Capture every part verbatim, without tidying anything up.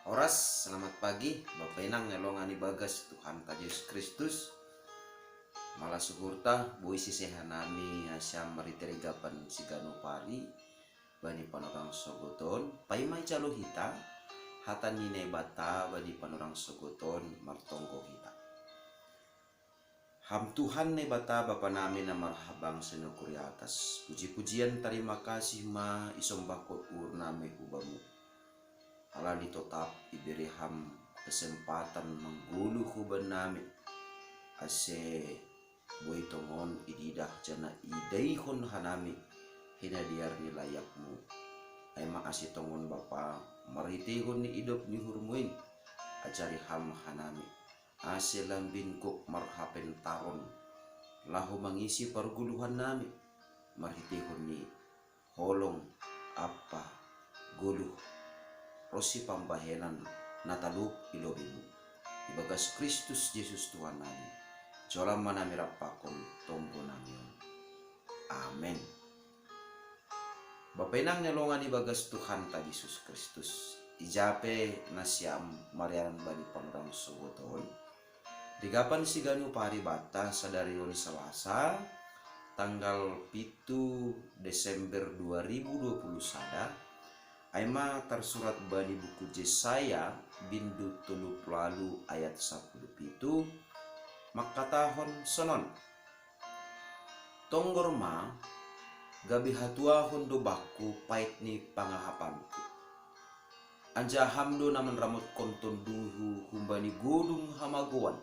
Oras, selamat pagi, Bapa Inang ni longan ibagas Tuhan ta Jesus Kristus. Malas suhurta, boi sise hanami hasiam marhite rigapan siganup ari, bani panorang sogoton, paima ijalo hita, hata ni Naibata bani panorang sogoton, martonggo hita. Ham Tuhan Naibata Bapa nami na marhabang sian nagori atas, puji-pujian tarima kasih ma isombahkon uhur nami hu Bamu. Ala ni totap ibere Ham kesempatan manggoluh huban nami, ase boi tongon ididah janah idaihon hanami hinadiar ni layakMu. Ai ma ase tongon Bapa, marhiteihon ni idop ni uhurMu in, ajari Ham hanami, ase lambin gok marhapentaron, laho mangisi pargoluhan nami, marhiteihon ni holong, ampa, goluh, ronsi pambahenan na talup i lobeiMu. Ibagas Kristus Jesus Tuhan nami, jalo ma nami rap pakon tonggo nami on. Amen. Bapa Inang ni longan ibagas Tuhan ta Jesus Kristus, ija pe nasiam marianan bani panorang sogoton, rigapan siganup ari banta sadari on Salasa, tanggal pitu Desember dua ribu dua puluh sada, ai ma tarsurat bani buku Jesaya, bindu tolu pulu ualu ayat sapuluh pitu, mangkatahon sonon: Tonggor ma, gabe hatuahon do bangku pait ni pangahapanku. Anjaha Ham do na manramotkon tonduihu humbani godung hamagoan,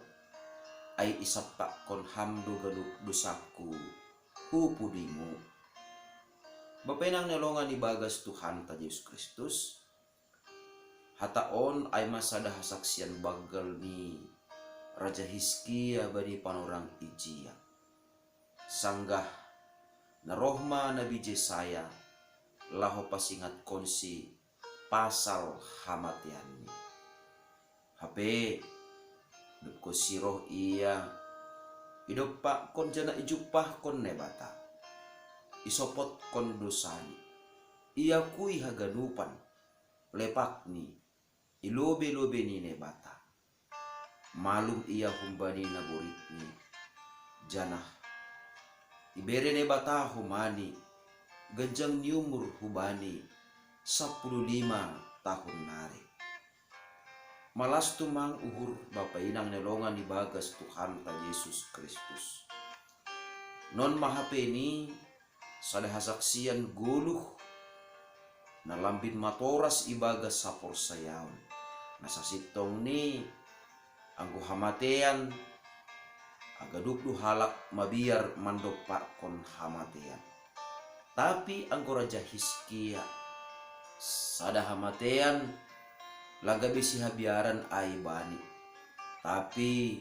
ai isampakkon Ham do ganup dosaku hu pudiMu. Bapa Inang ni longan ibagas Tuhan ta Jesus Kristus, hata on ai ma sada hasaksian banggal ni Raja Hiskia bani panorang ijia. Sanggah na roh ma Nabi Jesaya laho pasingatkonsi pasal hamateanni. Hape, dob konsi roh ia, idompakkon janah ijumpahkon Naibata. Isopotkon dosani. Iakui haganupan, lepakni, i lobei-lobei ni Naibata. Malum ia humbani na boritni, janah ibere Naibata homani ganjang ni umur hubani sapuluh lima tahun nari. Malas tumang uhur Bapa Inang ni longan ibagas Tuhan ta Jesus Kristus. Non ma hape ni sada hasaksian goluh na lambin matoras ibagas haporsayaon, na sasintongni anggo hamatean, ganup do halak mabiar mandompakkon hamatean. Tapi anggo Raja Hiskia, sada hamatean lang gabe sihabiaran ai bani. Tapi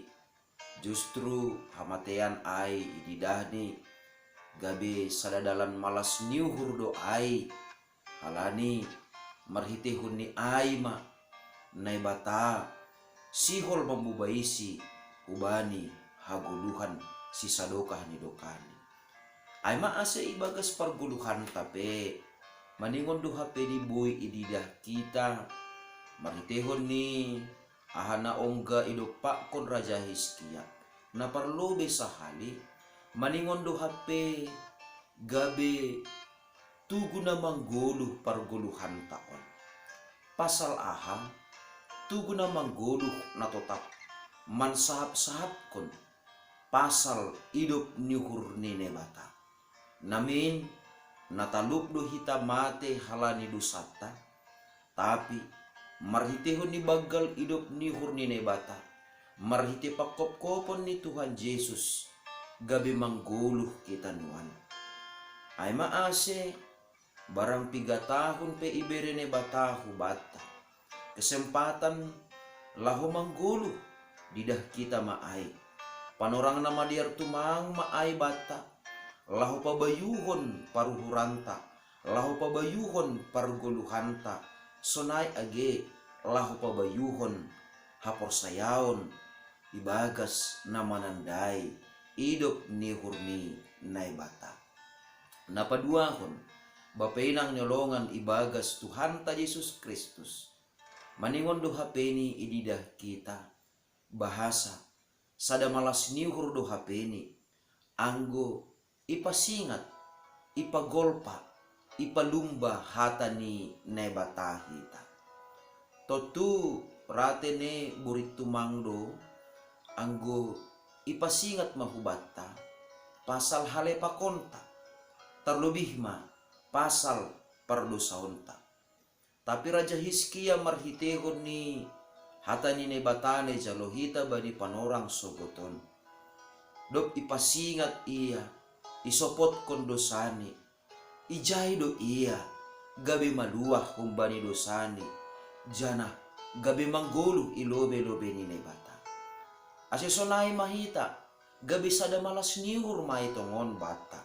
justru hamatean ai ididahni gabe sada dalan malas ni uhur do ai, halani marhiteihon ni ai ma Naibata sihol mambobaisi hubani hagoluhan sisadokah ni dokahni. Ai ma ase ibagas pargoluhanta pe, maningon do hape ni boi ididah hita, marhiteihon ni aha na ongga idompakkon Raja Hiskia, na parlobei sahali, maningon do hape gabe tugu na manggoluh pargoluhanta on. Pasal aha? Tugu na manggoluh na totap mansahap-sahapkon pasal idop ni uhur ni Naibata. Namin, na talup do hita mate halani dosanta, tapi marhiteihon ni banggal idop ni uhur ni Naibata, marhitei panghophopon ni Tuhan Jesus, gabe manggoluh hita nuan. Ai ma ase, barang piga tahun pe ibere Naibata hubanta kesempatan laho manggoluh, didah hita ma ai. Panorang na madear tumang ma ai banta, laho pabayuhon paruhuranta, laho pabayuhon pargoluhanta, sonai age laho pabayuhon haporsayaon ibagas na manandai idop ni uhur ni Naibata. Na paduahon, Bapa Inang ni longan ibagas Tuhanta Jesus Kristus, Maningon do hapeni ididah kita, bahasa sada malas ni uhur do hapeni, anggo ipasingat, ipagolpa, ipalumba hata ni Naibata hita. Tontu rate ne borit tumang do, anggo ipasingat ma hubanta pasal halepakonta, tarlobih ma pasal pardosaonta. Tapi Raja Hiskia marhiteihon ni hata ni Naibata na ijalo hita bani panorang sogoton, dob ipasingat ia, isopotkon dosani, ijai do ia gabe maluah humbani dosani, janah gabe manggoluh i lobe-lobe ni Naibata. Ase sonai ma hita, gabe sada malas ni uhur ma i tongon banta.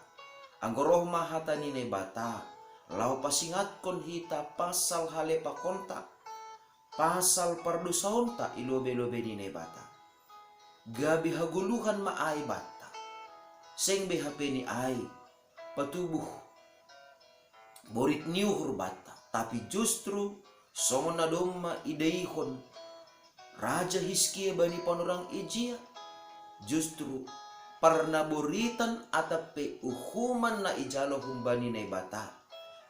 Anggo roh ma hata ni Naibata, laho pasingatkon hita pasal halepakonta, pasal pardosaonta i lobe-lobe ni Naibata, gabe hagoluhan ma ai banta. Seng be hapeni ai patubuh borit ni uhur banta, tapi justru songon na domma idaihon Raja Hiskia bani panorang ijia, justru parnaboritan atap pe uhuman na ijalo humbani Naibata,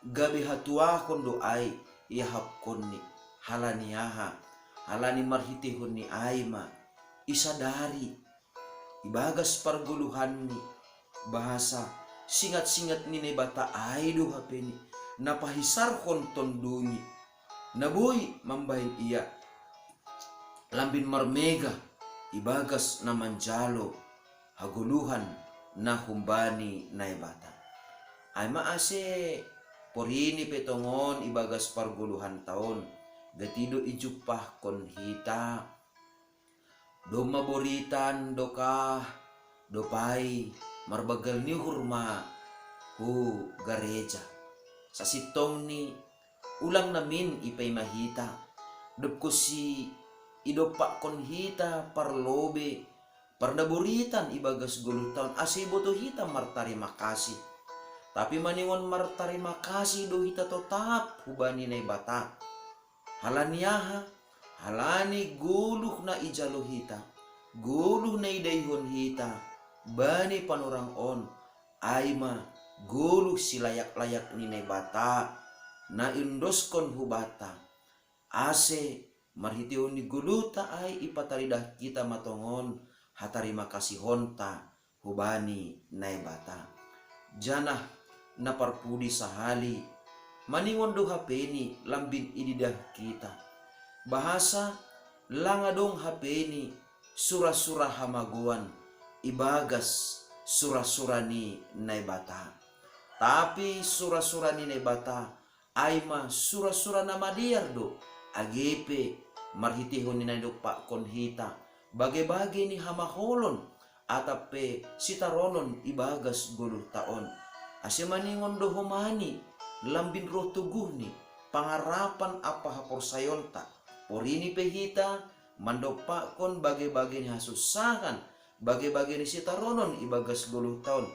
gabe hatuahon do ai iahapkonni. Halani aha? Halani marhiteihon ni ai ma isadari ibagas pargoluhanni, bahasa singat-singat ni Naibata ai do hapeni na pahisarhon tondungi, na boi mambahen ia lambin marmegah ibagas na manjalo hagoluhan na humbani Naibata. Ai ma ase porini pe tongon ibagas pargoluhanta on, gati do ijumpahkon hita. Domma boritan dokah dopai marbanggal ni uhur ma hu gareja. Sasintongni ulang namin ipaima hita, dob konsi idompakkon hita parlobe, parnaboritan ibagas goluhta on, ase iboto hita martarima kasih. Tapi maningon martarima kasih do hita totap hubani Naibata. Halani aha? Halani goluh na ijalo hita, goluh na idaihon hita bani panorang on, ai ma goluh silayak-layak ni Naibata na iondoskon hubanta, ase marhiteihon ni goluhta ai ipataridah hita ma tongon hatarima kasihonta hubani Naibata. Janah na parpudi sahali, maningon do hapeni lambin ididah hita, bahasa lang adong hapeni sura-sura hamagoan ibagas sura-sura ni Naibata. Tapi sura-sura ni Naibata ai ma sura-sura na madear do, age pe marhiteihon ni na idompakkon hita bage-bage ni hamaholon atap pe sitaronon ibagas goluhta on. Ase maningon do homani lambin roh toguhni pangarapan ampa haporsayaonta, porini pe hita mandompakkon bage-bage ni hasunsahan, bage-bage ni sitaronon ibagas goluhta on,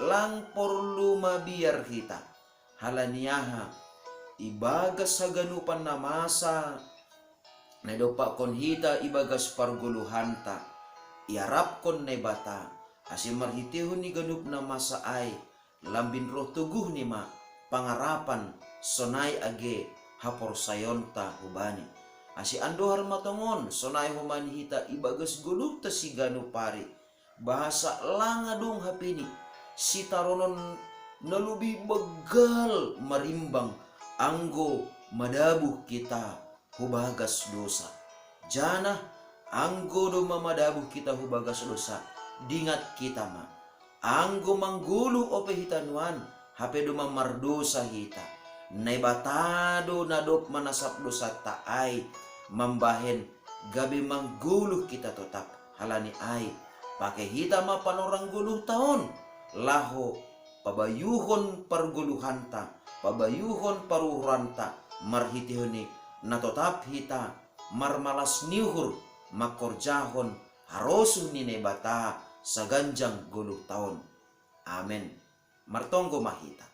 lang porlu mabiar hita. Halani aha? Ibagas haganupan na masa na idompakkon hita ibagas pargoluhanta, iarapkon Naibata, ase marhiteihon ni ganup na masa ai, lambin roh toguhni ma pangarapan sonai age haporsayaonta hubani. Ase andohar ma tongon sonai homani hita ibagas goluhta siganup ari, bahasa lang adong hapeni sitaronon na lobih banggal marimbang anggo madabuh hita hubagas dosa. Janah anggo domma madabuh hita hubagas dosa, dingat hita ma, anggo manggoluh ope hita nuan, hape domma mardosa hita, Naibata do na dob manasap dosanta ai mambahen gabe manggoluh hita totap. Halani ai, pake hita ma panorang goluhta on laho pabayuhon pargoluhanta, pabayuhon paruhuranta, marhiteihon ni na totap hita marmalas ni uhur mangkorjahon harosuh ni Naibata saganjang goluhta on. Amen. Martonggo ma hita.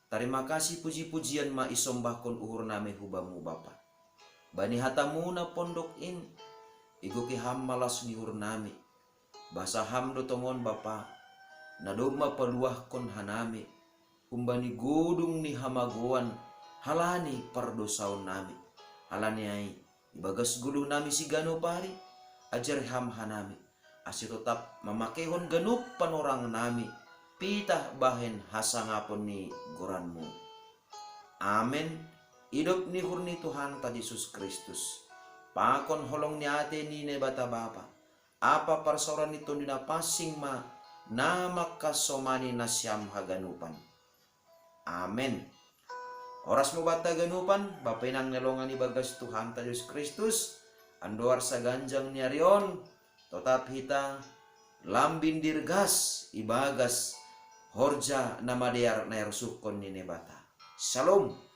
Tarima kasih, puji-pujian ma isombahkon uhurnami hu Bamu Bapa. Bani hatamuna pondok in, igoki ham ma las ni uhurnami. Basa ham do tongon Bapa, na domma paluahkon hanami humbani godung ni hamagoan halani pardosaonnami. Halani ai, ibagas goluhnami siganup ari, ajari ham hanami, ase totap mamakeihon ganup panorangnami pitah bahen hasangapon ni goranmu. Amen. Idop ni uhur ni Tuhanta Jesus Kristus, pakon holong ni ate ni Naibata Bapa, ampa parsaoran ni Tondi Napansing ma na mangkasomani nasiam haganupan. Amen. Horas ma banta haganupan, bapenang na longan ibagas Tuhanta Jesus Kristus, andohar saganjang ni ari on, totap hita lambin dirgas ibagas horja na madear na irosuhkon ni Naibata. Shalom.